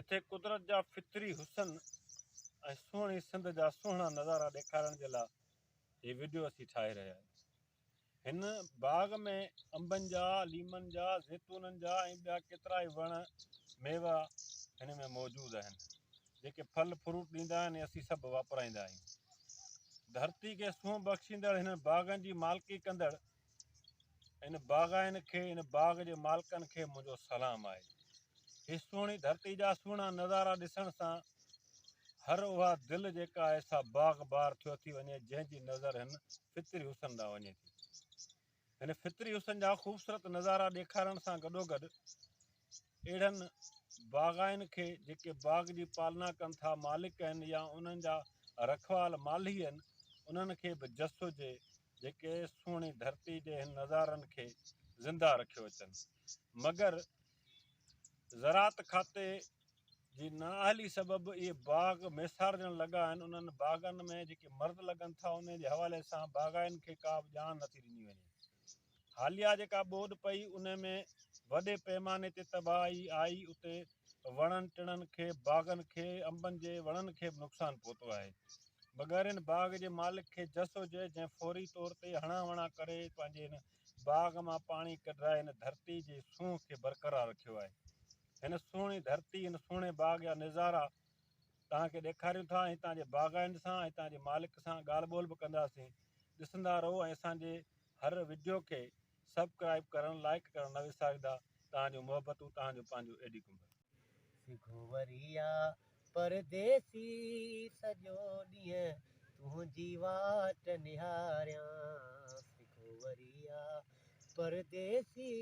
جتي قدرت جا فطري حسن ۽ سهڻي سنڌ جا سهڻا نظارا ڏيکارڻ جي لاء هي وڊيو اسين ٺاهي رهيا آهيون. هن باغ ۾ انبن جا، ليمن جا، زيتونن جا ۽ ٻيا ڪيترائي وڻ ميوا هن ۾ موجود آهن، جيڪي ڦل فروٽ ڏيندا آهن ۽ اسين سڀ واپرائيندا آهيون. ڌرتي کي سونهن بخشيندڙ هنن باغن جي مالڪي ڪندڙ ان باغائين کي، ان باغ جي مالڪن کي منهنجو سلام آهي. هي سهڻي ڌرتي جا سهڻا نظارا ڏسڻ سان هر اها دل جيڪا آهي سا باغ بار ٿيو ٿي وڃي جنهن جي نظر هن فطري حسن ڏانهن وڃي ٿي. هن فطري حسن جا خوبصورت نظارا ڏيکارڻ سان گڏوگڏ اهڙن باغائين کي جيڪي باغ جي پالنا ڪن ٿا، مالڪ آهن يا انهن جا رکوال مالهي آهن، انهن کي به جس هجي جيڪي سهڻي ڌرتي جي هن نظارن کي زنده رکيو اچن. مگر زراعت کاتي جي نااهلي سبب اهي باغ ميسارجڻ لڳا آهن، انهن باغن ۾ جيڪي مرض لڳن ٿا انهي جي حوالي سان باغائين کي ڪا به ڄاڻ نٿي ڏني وڃي. حاليه جيڪا ٻوڏ پئي ان ۾ وڏي پئماني تي تباهي آئي اتي وڻن ٽڻن کي باغن کي انبن جي وڻن کي به نقصان پهتو آهي مگر ان باغ جي مالڪ کي جس هجي جنهن فوري طور تي هڻان وڻان ڪري پنهنجي هن باغ مان پاڻي ڪڍرائي هن ڌرتي جي سونهن کي برقرار رکيو آهي هن سهڻي ڌرتي هن سهڻي باغ جا نظارا توهان کي ڏيکاريون ٿا ۽ هتان جي باغائين سان ۽ هتان جي مالڪ سان ڳالهه ٻولهه به ڪنداسين ڏسندا رهو ۽ اسان جي هر وڊيو کي سبڪرائب ڪرڻ لائيڪ ڪرڻ نه وساريندا توهان جون محبتون توهان جو پنهنجو اي ڊي ڪنڀر. سگهو وري آ پرديسي سڄو ڏينهن تنهنجي واٽ نهاريان سگهو وري آ پرديسي.